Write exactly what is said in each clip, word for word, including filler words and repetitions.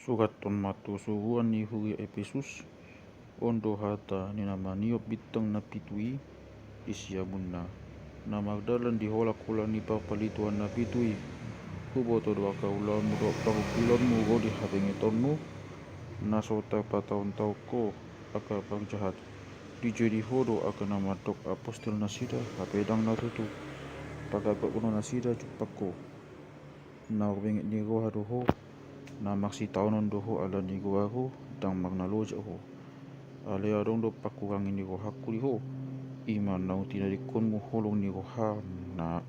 Surat on ma tu suruan ni huria Epesus. On do hata ni na maniop bintang na pitu i di siamunna, na mardalan di holak-holak ni parpalituan na pitu i. Huboto do angka ulaonmu dohot parungkilonmu ro di habengetonmu, na so tarpataon-taon ho angka parjahat. Dijodi ho do angka na mandok apostel nasida, hape ndang na tutu. Pargapgap ulaon nasida jumpang ho. Na marbenget ni roha do ho, na marsitaonon do ho ala ni goarhu, ndang marnalojak ho. Alai adong do parhurangi ni rohangku di ho, i ma naung tinadingkonmu holong ni roham na,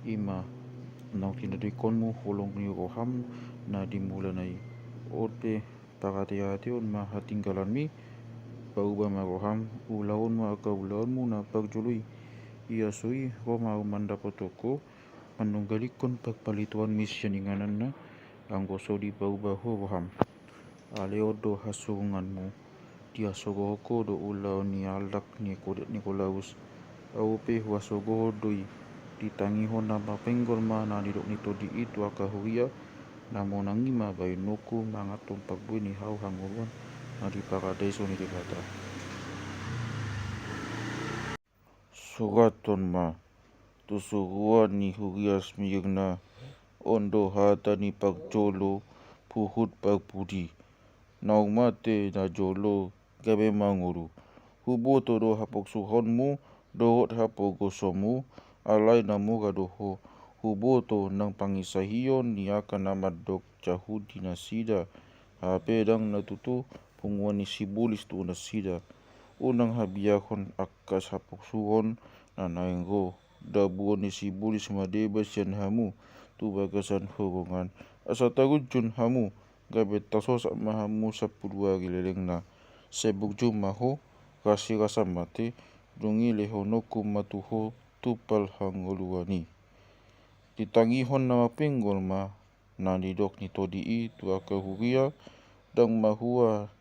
i ma naung tinadingkonmu holong ni roham na di mulana i. On pe, parateateon ma hatinggalanmi, pauba ma roham, ulaon ma angka ulaonmu na parjolo i. Ia so i ro ma ahu mandapothon ho, manunggalihon parpalituanmi sian ingananna, anggo so dipauba ho roham. Alai on do hasurunganmu, dihasogohon ho do ulaon ni halak ni Ko-, Nikolaus. Ahu pe huhasogohon do i, ditangihon na marpenggol ma na nidok ni Tondi i tu angka huria, na monang i ma baenonku manganhon parbue ni hau hangoluan na di Paradiso ni Debata. Surat on ma tu suruan ni huria Smirna. On do hata ni parjolo huhut parpudi, naung mate najolo gabe mangolu. Huboto do hapoksuhonmu dohot hapogosonmu, alai na mura do ho. Huboto nang pangisahion ni angka na mandok Jahudi nasida, hape ndang na tutu punguan ni sibolis do nasida. Unang habiarhon angka hapoksuhon na naeng ro, dabuon ni sibolis madeba sian hamu tu bagasan hurungan, asa tarunjun hamu, gabe tarsosak ma hamu sampulu ari lelengna. Sai burju ma ho, rasirasa mate, dung i lehononku ma tu ho tumpal hangoluan i. Ditangihon na marpenggol ma na nidok ni Tondi i tu angka huria, ndang mahua,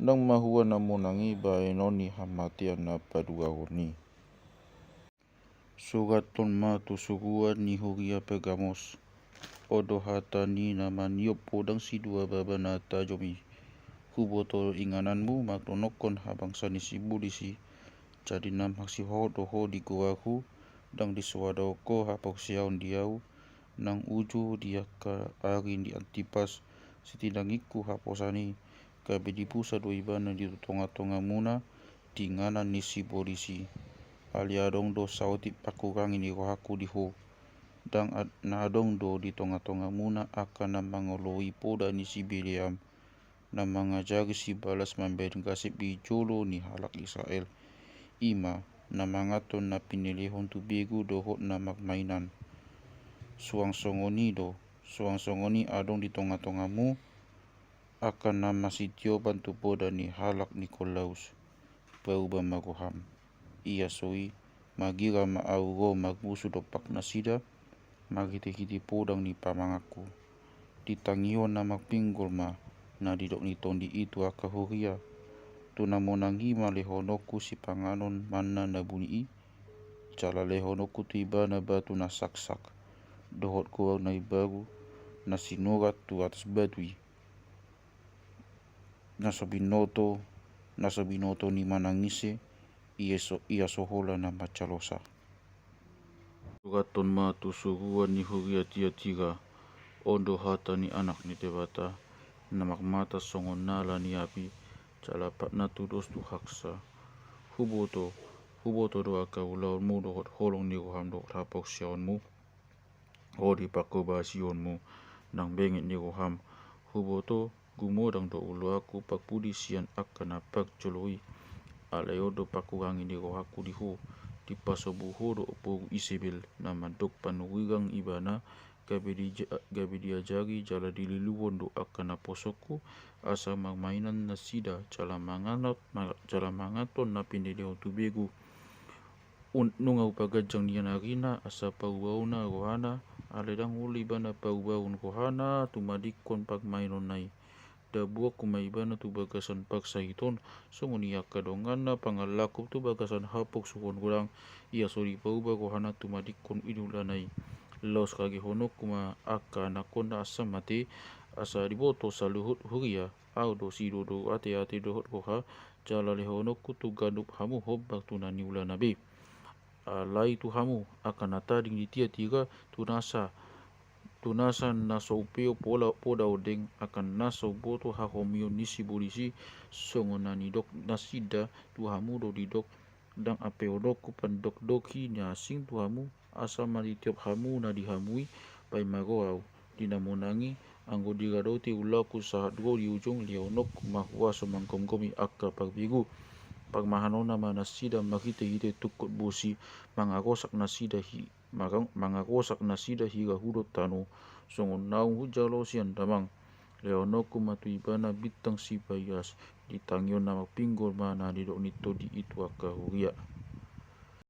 ndang mahua na monang i baenon ni hamatean na paduahon i. Surat on ma tu suruan ni huria Pergamos. On do hata ni na maniop podang sidua baba na tajom i. Huboto ingananmu mardonokkon habangsa ni sibolis i. Jadi na marsihorhon do ho di goarhu, ndang disoadahon ho haporseaon di ahu, nang uju di angka ari ni Antipas, sitinangingku haposan i, gabe dibusa do ibana di tongatongamuna di inganan ni sibolis i. Alai adong do saotik parhurangi ni rohangku di ho, ndang ad-, na adong do di tongatongamuna angka na mangoloi poda ni si Bileam, na mangajari sibalas mambahen gasip di jolo ni halak Israel, i ma na manganhon na pinelehon tu begu dohot na marmainan. Suang songon i do, suang songon i adong di tongatongamu angka na masitiopan tu poda ni halak Nikolaus. Pauba ma roham. Ia so i, magira ma ahu ro marmusu dompak nasida, marhitehite podang ni pamanganku. Ditangihon na marpinggol ma na nidok ni Tondi i tu angka huria. Tu na monang i ma lehononku sipanganon manna na buni i, jala lehononku tu ibana batu na saksak, dohot goar na imbaru, na sinurat tu atas batu i. Na so binoto, na so binoto ni manang ise, ia so, ia so holan na manjalosa. Surathon ma tu suruan ni huria Tiatira. On do hata ni Anak ni Debata, na marmata songon nala ni api, jala patna tudos tu haksa. Huboto, huboto do angka ulaonmu dohot holong ni roham dohot haporseaonmu. Ho di parhobasionmu nang benget ni roham. Huboto, gumodang do ulaonku parpudi sian angka na parjolo i. Alai on do parhurangi ni rohangku di ho. Dipasobu ho do boru Isebel, na mandok panurirang ibana, gabe di, gabe diajari jala dililuhon do angka naposongku, asa marmainan nasida, jala manganhon, ma-, jala manganhon na pinelehon tu begu. Un-, nunga hupaganjang nian arina, asa paubaonna rohana, alai ndang olo ibana paubaon rohana tumadingkon parmaenonna i. Dabuanku ma ibana tu bagasan parsahiton, songon i angka donganna pangalakup tu bagasan haporsuhon godang, ia so dipauba rohana tumadingkon inulana i. Laos ragehononku ma angka anakkonna asa mate, Asa diboto saluhut huria, au do sidodo ateate dohot roha, jala lehononku tu ganup hamu hombar tu na niulana be. Alai tu hamu, angka na tading di tiatira, tu nasa tu nasa na so umpeo pola poda ondeng, angka na so umboto hahomion ni sibolis i, songon na nidok nasida tu hamu do didok. Ndang ampe onokku pandokdoki na asing tu hamu, asa maritiop hamu na di hamu i. Paima ro au di na monang i, anggo diradoti ulaonku sahat ro di ujung, lehononku ma huaso manggomgomi angka parbegu. Parmahanonna ma nasida marhitehite tungkot bosi, mangarosak nasida hi mangarosak nasida hira hudon tano, songon naung hujalo sian damang. Lehononku ma tu ibana bintang sipaias, di tangion na marpinggol ma na nidok ni tondi i tu angka huria.